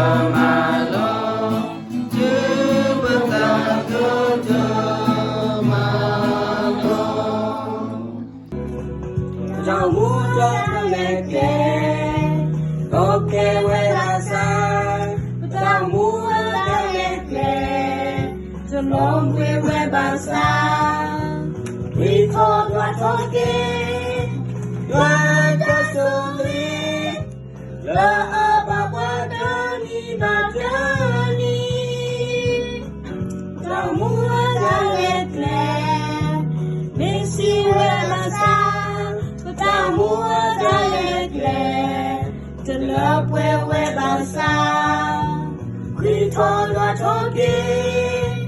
မၤလီၤ, တုၤပသးဒိၣ်ဒိၣ်မၤလီၤ. ပတၢ်အိၣ်မူတၢ်လဲၤကျဲ, ဒီးကဲဝဲဘၣ်ဆၣ်, ပတၢ်အိၣ်မူတၢ်လဲၤကျဲ, တလီၤဘှံးဝဲဘၣ်ဆၣ်, ဝံထီၣ်ဒွးထီၣ်က့ၤ, ယွၤတၢ်ဆိၣ်ဂ့ၤ လၢအဘၣ်ပှၤတနံၤဘၣ်တနံၤ, ပတၢ်အိၣ်မူတၢ်လဲၤကျဲ, မ့ၢ်စံးဝဲဘၣ်ဆၣ်, ပတၢ်အိၣ်မူတၢ်လဲၤကျဲ, တလီၤဘှံးဝဲဘၣ်ဆၣ်, ဝံထီၣ်ဒွးထီၣ်က့ၤ,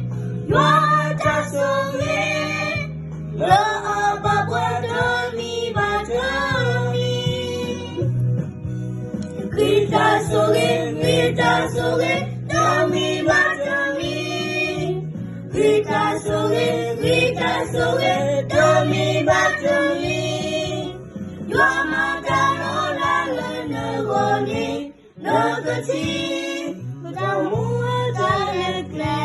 ယွၤတၢ်ဆိၣ်ဂ့ၤ လၢအဘၣ်ပှၤတနံၤဘၣ်တနံၤ, ဝံတၢ်ဆိၣ်ဂ့ၤ, ဝံတၢ်ဆိၣ်ဂ့ၤ, တမံၤဘၣ်တမံၤ, ဝံတၢ်ဆိၣ်ဂ့ၤ, ဝံတၢ်ဆိၣ်ဂ့ၤ, တမံၤဘၣ်တမံၤ, ယွၤမၤတၢ်လီၤလးလၢနဂီၢ်န့ၣ်, နကထံၣ်, ပတၢ်အိၣ်မူတၢ်လဲၤကျဲ,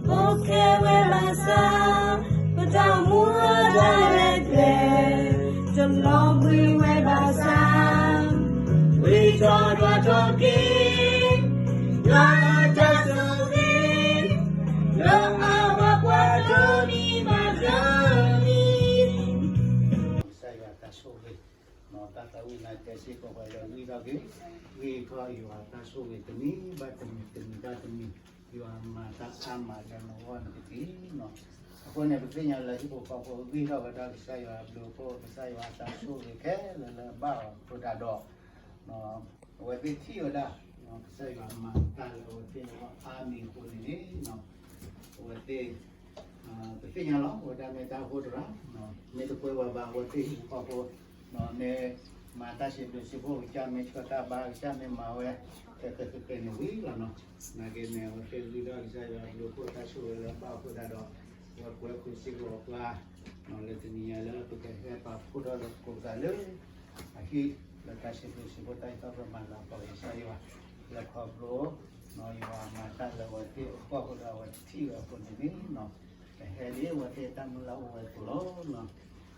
အိၣ်ကဲဝဲဘၣ်ဆၣ်, ပတၢ်အိၣ်မူတၢ်လဲၤကျဲ, တလီၤဘှံးဝဲဘၣ်ဆၣ်, ဝံထီၣ်ဒွးထီၣ်က့ၤ, ယွၤတၢ်ဆိၣ်ဂ့ၤ, လၢအဘၣ်ပှၤတနံၤဘၣ်တနံၤ, ကစၢ်ယွၤတၢ်ဆိၣ်ဂ့ၤ တၢ်သးဝံၣ်နၤတဲစ့ၢ်ကီးပှၤလၢဂံၢ်ထီၣ်က့ၤ, ဂံၢ်ထီၣ်ယွၤတၢ်ဆိၣ်ဂ့ၤတနံၤဘၣ်တနံၤ တနံၤဘၣ်တနံၤ, ယွၤမၤတၢ်အါမးလၢနဂီၢ်နကသ့ၣ်နီၤ. အဃိန့ၣ် ပသ့ၣ်ညါလၢဟံၣ်ဖိဃီဖိဂံၢ်ထီၣ်ဝဲဒၣ်ကစၢ်ယွၤအဘျုးအဖှိၣ် ကစၢ်ယွၤအတၢ်ဆိၣ်ဂ့ၤခဲလၢာ်လၢအဘၣ်အီၤအဃိသတးဒီး အဝဲသ့ၣ်ထံၣ်ဝဲဒၣ် ကစၢ်ယွၤမၤတၢ်လၢအဝဲသ့ၣ်အဂီၢ်အါမံၤအဃိန့ၣ်န့ၣ် အဝဲသ့ၣ် ပသ့ၣ်ညါလီၤ အဝဲဒၣ်မ့ၢ်တၢ်အိၣ်ဖှိၣ်သရၣ်, မ့ၢ်တပှဲၤဝဲဘၣ် အဝဲသ့ၣ်ဟံၣ်ဖိဃီဖိ မ့ၢ်မၤတၢ်စံးဘျုးစံးဖှိၣ်ကစၢ် မ့ၢ်ဆှၢတၢ်ဘါကစၢ် မ့ၢ်မၤဝဲ ဃဲဃဲဃဲဃဲန့ၣ်ဝံၤလီၤနီၤ. နာ်က့န့ၣ် အဝဲသ့ၣ်ဂံၢ်ထီၣ်ကစၢ်ယွၤအဘျုးအဖှိၣ်တၢ်ဆိၣ်ဂ့ၤလၢအဘၣ်အဃိသတးဒီး အဝဲကွဲဃုာ်စ့ၢ်ကီးပှၤ လၢတနံၤညါလၢပကဟဲပာ်ဖှိၣ်ထီၣ်သကိးသးလၢ အဟံၣ် လၢတၢ်စံးဘျုးစံးဖှိၣ်တၢ်အံၤ ပမၤလၤကပီၤကစၢ်ယွၤ လၢခီဖျိ ယွၤမၤတၢ်လၢအဝဲသ့ၣ်အဂီၢ်အဃိဒီး အဝဲထံၣ်ဝဲအဃိန့ၣ်န့ၣ် ကဟဲဒ်အဝဲသ့ၣ်အတၢ်မုၢ်လၢ်အိၣ်ဝဲအသိးလီၤ.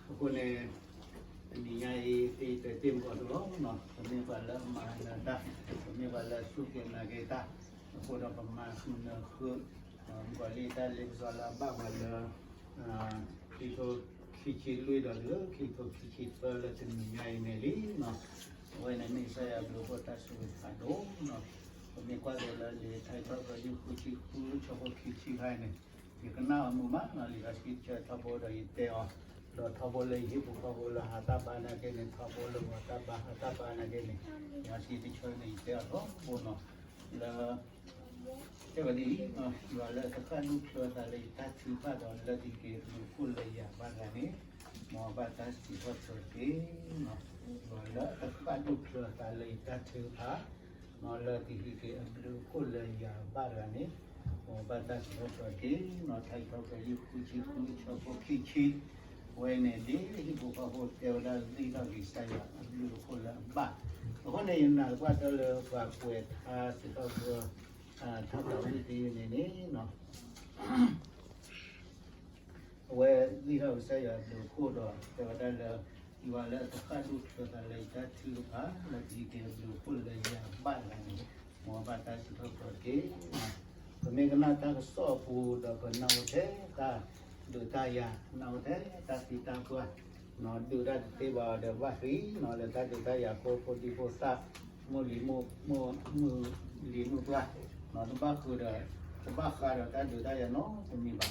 အဃိန့ၣ် တနံၤညါအံၤ သ့ၣ်တသ့ၣ်မုၢ်ကီၢ်ဒိၣ်လီၤ. ပမ့ၢ်ပှၤလၢအမၤနၢၤတၢ်, ပမ့ၢ်ပှၤလၢအစူၢ်က့ၤနာ်က့ၤတၢ် အဃိဒီးပမၤဃုာ်နၢၤဃုာ် မုၢ်ကီၢ်လံၢ်တၢ်လ့ပစီလၢအဘၣ်ပှၤလၢ ခံကထိခံဆံလွံၢ်ဒီးတုၤလၢခံကထိခံဆံသၢလၢတနံၤညါအံၤန့ၣ်လံ. အဝဲန့ၣ်မ့ၢ်ကစၢ်ယွၤအဘျုးအဖှိၣ်တၢ်ဆိၣ်ဂ့ၤဖးဒိၣ်နီၤ. ပမ့ၢ်ကွၢ်က့ၤလၢလံာ်ထါစံးထီၣ်ပတြၢၤ ယုၢ်ဃုဆံဃု ဆၢဖိခံဆံခါန့ၣ် ယကနၣ်အီၤမုာ်မးနီၤ လံာ်စီဆှံကစၢၢ်ထီဘိဒီးယတဲအီၤ, ဒီးထီဘိလၢယဟံၣ်ဖိဃီဖိလၢဟးတၢ်ဘါနာ်က့န့ၣ် ထီဘိလၢဂီၤတၢ်ဘါဟးတၢ်ဘါနာ်က့န့ၣ် လံာ်စီဆှံတဆၢန့ၣ် ယတဲအီၤထီဘိနီၤ လၢ တဲဝဲဒ်အံၤ, ယွၤလၢအတဃၣ်ဒိၣ်ချၢသးလၢယတၢ်ထုကဖၣ်ဒီး လၢတဟံးက့ၤအဘျုးအဖှိၣ်လၢယၤဘၣ်တဂၤန့ၣ်, မ်အဘၣ်တၢ်စံးထီၣ်ပတြၢၤတက့ၢ်. ယွၤလၢအတဃၣ်ဒိၣ်ချၢသးလၢယတၢ်ထုကဖၣ်, မ်လၢတဟံးက့ၤအဘျုးအဖှိၣ်လၢယၤဘၣ်တဂၤန့ၣ်, မ်အဘၣ်တၢ်စံးထီၣ်ပတြၢၤတက့ၢ်. ထါစံးထီၣ်ပတြၢၤ ယုၢ်ဃုဆံဃု ဆၢဖိခံဆံ အဝဲန့ၣ်ဒ်ဟံၣ်ဖိဃီဖိတဲဝဲဒၣ် ဂံၢ်ထီၣ်က့ၤကစၢ်ယွၤအဘျုးအဖှိၣ်လၢအဘၣ်. အဃိန့ၣ် ယနာ်သပှၢ်တၢၢ်လၢပှၤကွဲးထါစံးထီၣ်ပတြၢၤ ထါသးဝံၣ်တယုၢ်န့ၣ်န့ၣ် အဝဲဂံၢ်ထီၣ်ကစၢ်ယွၤအဘျုးအဖှိၣ်ဒီး တဲဝဲဒၣ်လၢ ယွၤလၢအတဃၣ်ဒိၣ်ချၢသးလၢယတၢ်ထုကဖၣ် လၢတဟံးက့ၤအဘျုးအဖှိၣ်လၢယၤဘၣ်တဂၤန့ၣ် မ်အဘၣ်တၢ်စံးထီၣ်ပတြၢၤတက့ၢ်. ပမ့ၢ်ကနၣ်တၢ်ကစီၣ်အပူၤဒီး ပနၢ်ဟူထဲတၢ်ဒုးတၢ်ယၤ, နၢ်ဟူထဲတၢ်သံတၢ်ပှၢ်, ဒုးတၢ်တသ့ဘၣ်အီၤဒီးဘၣ်ဃ့နီၤ လၢတၢ်ဒုးတၢ်ယၤအဃိ ဖိဒံဖိသၣ် မုၢ်လံၤမုၢ်ပှၢ် တဘၣ်ဃုာ်ဒီး တဘၣ်ဃးဒီးတၢ်ဒုးတၢ်ယၤနီတ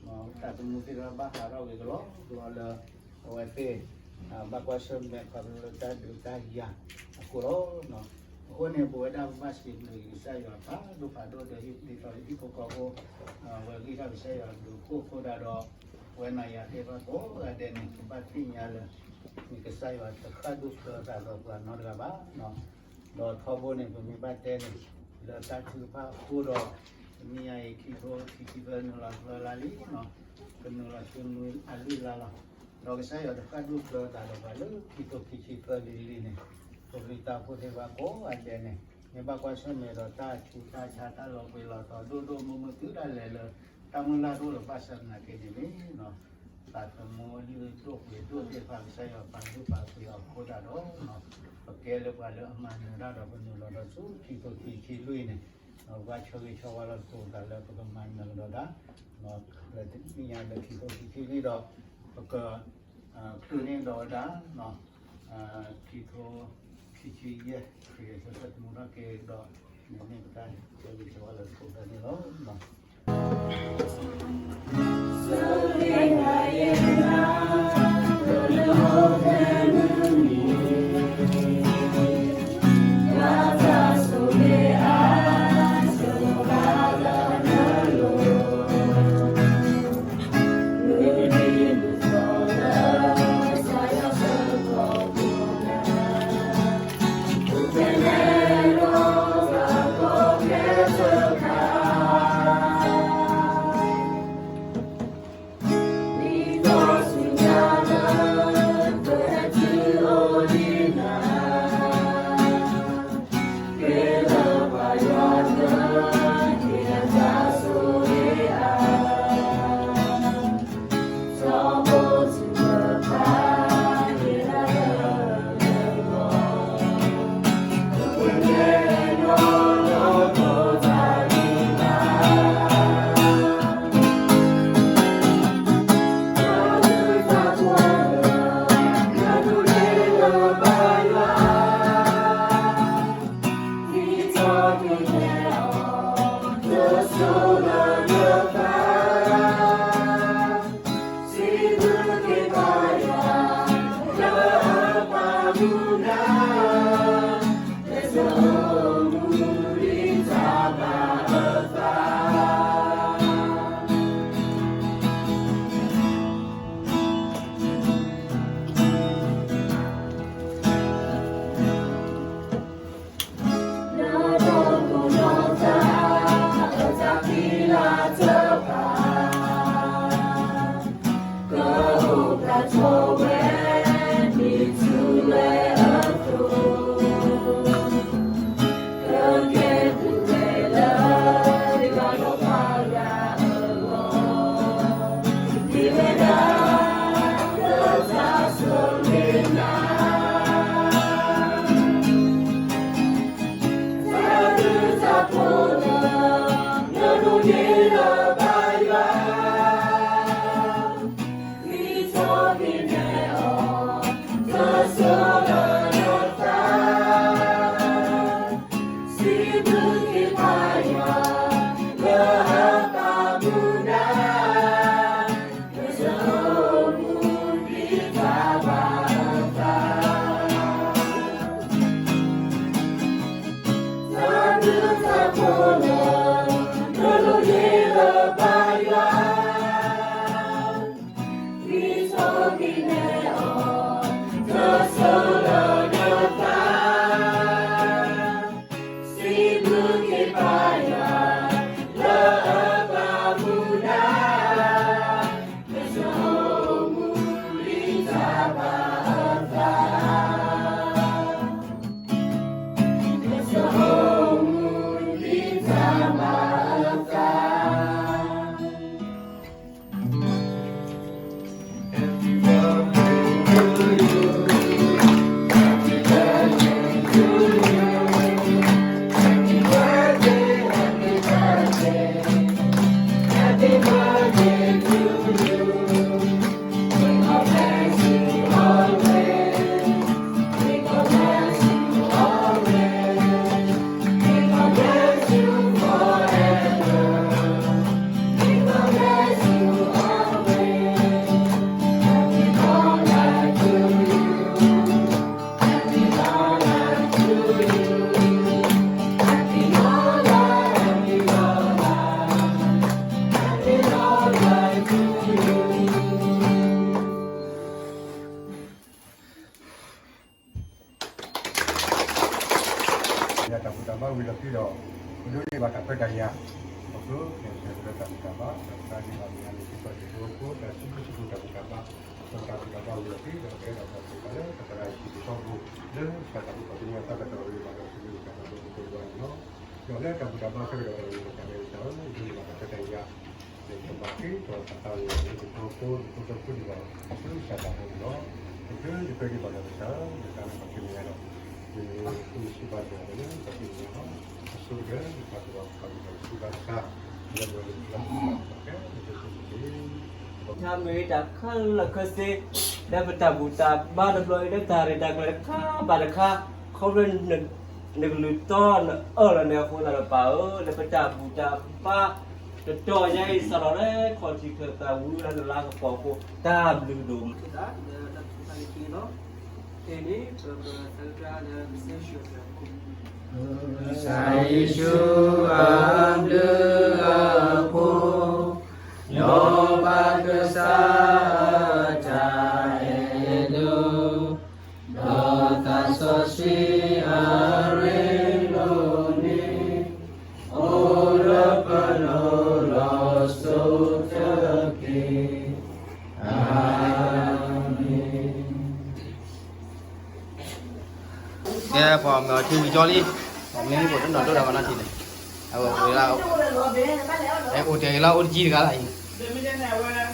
မံၤဘၣ်. တၢ်သမူသ့ၣ်တဖၣ်ဘၣ်ဃးထီၣ်က့ၤကလီကလီလၢ အဝဲသ့ၣ် ဘၣ်ကွၢ်ဆၢၣ်မဲာ်ခီဖျိလၢတၢ်ဒုးတၢ်ယၤအဃိလီၤ. အဃိန့ၣ် ပဝဲဒၣ်ပဘၣ်စံးဘျုးကစၢ်ယွၤဖးဒိၣ်ဖးဒိၣ်ဒီး ဟံၣ်ဒ်သိးဟံၣ်ဖိဃီဖိ အဝဲဂံၢ်ထီၣ်ကစၢ်ယွၤအဘျုးအဖှိၣ်အဃိသတးဒီး ပဝဲနၤယၤသ့ၣ်တဖၣ်ကိးဂၤဒဲးန့ၣ် ပဘၣ်သ့ၣ်ညါလၢ မ့ၢ်ကစၢ်ယွၤတဃၣ်ဒိၣ်ချၢသးဒီးပှၤနီတဂၤဘၣ်. ဒီးထီဘိန့ၣ် ပမ့ၢ်ဘၣ်တဲန့ၣ် လၢတၢ်ထုကဖၣ်အဃိဒီး တနံၤညါအံၤ ခံကထိခံဆံသၢနုာ်လီၤသၢလါလံနီၤ, ကနုာ်လီၤဆူနွံအလွံၢ်လါလီၤ. ဒီးကစၢ်ယွၤတဃၣ်ဒိၣ်ချၢသးဒီးပှၤလၢခံကထိခံဆံသၢလံၤလံၤန့ၣ် ဖိပျံၤတၢ်ဖိသ့ၣ်တဖၣ်ကိးဂၤဒဲးန့ၣ် မ့ၢ်ဘၣ်ကွၢ်ဆၢၣ်မဲာ်ဒီးတၢ်ဆူးတၢ်ဆါ တၢ်လီၤပှ့ၤလီၤတီၤ ဒိၣ်ဒိၣ်မုၢ်မုၢ် တုၤဒၣ်လဲာ်လၢ တၢ်မုၢ်လၢ်တအိၣ်လၢၤဘၣ်ဆၣ်သနာ်က့န့ၣ်န့ၣ် သးသမူအလုၢ်ဒိၣ်ပှ့ၤဒိၣ်သ့ၣ်တဖၣ် ကစၢ်ယွၤပာ်လုၢ်ပာ်ပှ့ၤအီၤအဃိသတးဒီး ပကဲလၢပှၤလၢအမၤနၢၤတၢ်ဒီး ပနုာ်လီၤဒီးဆူခံကထိခံဆံလွံၢ်န့ၣ် ပကဘၣ်ဆၢဂ့ၤဆၢဝါလီၤသကိးသးလၢပကမၤနၢၤကဒီးဒၣ် လၢတနံၣ်ညါလၢခံကထိခံဆံလွံၢ်ဒီး ပက ချုးန့ၢ်ဒီးဝဲဒၣ် ခံကထိခံဆံယဲၢ် ခရံာ်အဆၢထၢၣ်သမူထီၣ်က့ၤဒီး န့ၣ်မ့ၢ်ပတၢ်ဆၢဂ့ၤဆၢဝါလီၤသကိးသးန့ၣ်လီၤ.တၢ်ဘူၣ်တၢ်ဘါဝံၤလီၤခံဒီး ပဒိးန့ၢ်ဘၣ်တၢ်ခွဲးတၢ်ယာ်, ပ လၢတၢ်ဘူၣ်တၢ်ဘါ ဒီးသရၣ်န့ၣ်ဘၣ်မ့ၢ်အန့ၣ် စ့ၢ်ကီးတၢ်ဘူၣ်တၢ်ဘါ ဒီးတၢ်ဘူၣ်တၢ်ဘါဝံၤအီၤသ့ ဒီးကဲထီၣ်ပှၤသ့ၣ်တဖၣ်လၢ ပသရၣ်ယ့ၣ်ၡူးခရံာ်အပူၤ လၢစးတၢ်ဘူၣ်ခီၣ်ထံးန့ၣ် တၢ်ကတီၢ်ရ့ၣ်ဘၣ်ဒီး စံးဘျုးကစၢ်သးဘိတကိးဒံးဘၣ်န့ၣ်လီၤ. ဒီးလၢတၢ်ဘူၣ်တၢ်ဘါဆၢကတီၢ်တၢ်န့ၣ် ပသရၣ်ယ့ၣ်ၡူးခရံာ်န့ၣ် ဘၣ်တၢ်ဆၢတဲာ်ယၤ လၢယဘၣ်ဃ့ထီၣ်တၢ်သးဝံၣ်လၢယဖိ ယဖိဒီပုၢ်ဝဲၢ်န့ၣ်လီၤ. လၢကစၢ်သးဘိန့ၣ်လီၤ. ယဃ့ယပှဲၤဒံးဘၣ်ဒီးကစၢ် ယသးန့ၣ်ပှၤဃ့မဲာ်ညါဒီး ယဃ့စံးဘၣ်ယွၤလၢ ပှၤဃ့မဲာ်ညါလီၤ. အဆိကတၢၢ် ယပၢ်ကဘၣ်ပှၤကဘၣ်စံးဘၣ်တၢ် လၢယွၤလၢပျၢၤလီၤ ပှၤကဲလၢယ့ၣ်ၡူးခရံာ် တၢ်မ့ၢ်တၢ်ခဲလၢာ်ခဲဆ့ လၢပတၢ်ဘူၣ်တၢ်ဘါတဘျီအံၤ လၢတၢ်ရဲၣ်တၢ်ကျဲၤတခါဘၣ်တခါ ခီဖျိ နကလုၢ်တီနအၢၣ်လီၤန့ၣ်အဃိသတးဒီး ပၢ်ဧၢ လၢပတၢ်ဘူၣ်တၢ်ဘါ တတီၤညါအံၤ စးထီၣ်လၢခီၣ်ထံးခၢၣ်သးဝံၤလၢနလါကပီၤအဃိ တၢ်ဘျုးဒိၣ်မး လၢတၢ်ဘူၣ်တၢ်ဘါလၢခံလီၤ. ခဲအံၤန့ၣ် ပကသၢကတၢၢ်လၢကစၢ်ယ့ၣ်ၡူးအဘျုး ကစၢ်အဘျုးအဖှိၣ် ဒီးပၢ်ကစၢ်အတၢ်အဲၣ်ဒိး ဒီးသးစီဆှံအရ့ဒိၣ်န့ၣ် အိၣ်လၢပလိၤလီၤစိၤတက့ၢ်. အၤမ့ၣ်. ကဲ ပှၤမ့ၢ်အီထံဝံၤကၠီလံ, ပှၤမ့ၢ်မုၢ်ကိၣ်တနီၤဒိၣ်ဒီးပှၤနီၢ်ထံန့ၣ်, အဝဲအိၣ်လၢ, အိၣ်တဲာ်လၢအိၣ်တကံတဂၤလၢအံၤ, ပှၤမ့ၢ်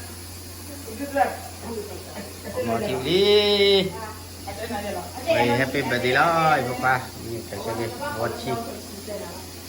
အီထံဝံၤလံ, ဝဲ happy birthday လီၤ ယဖိခွါ, မ့ၢ်ကဆၢက့ၤ ဝီထံ